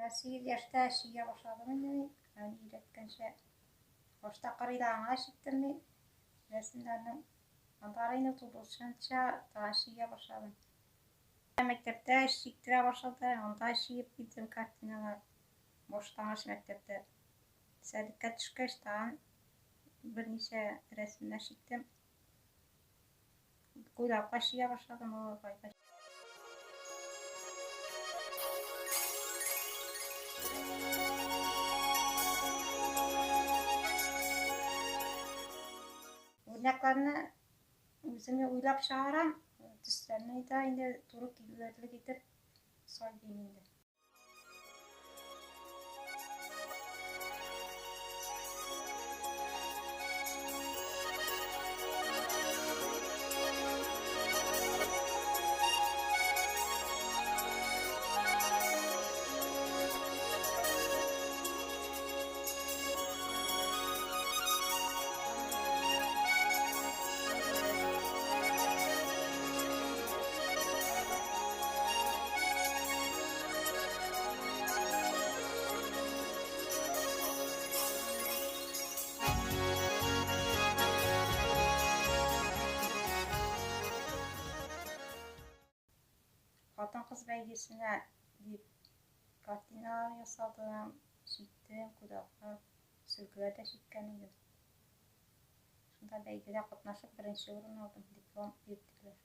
Ә 8 яшьтә чигә башладым инде мин, әни өйрәткәнчә. Башта кырыйда гына чиктем мин рәсемнәрнең. Аннары инде тулысынча тагын чигә башладым. Мәктәптә чиктерә башлады, анда чигеп килдем картиналар. Башлангыч мәктәптә. Сәдиккә төшкәч, тагын берничә рәсемнәр чиктем. Куйлапка чигә башладым, ул кайткач. Үрнәкләрне үзем уйлап чыгарам, төсләрне дә инде туры килерлек итеп сайлыйм инде. Хатын-кыз бәйгесенә дип картиналар ясадым, чиктем, кудаклап, сөлгеләр дә чиккән идем. Шунда бәйгедә катнашып, беренче урын алдым, диплом бирделәр.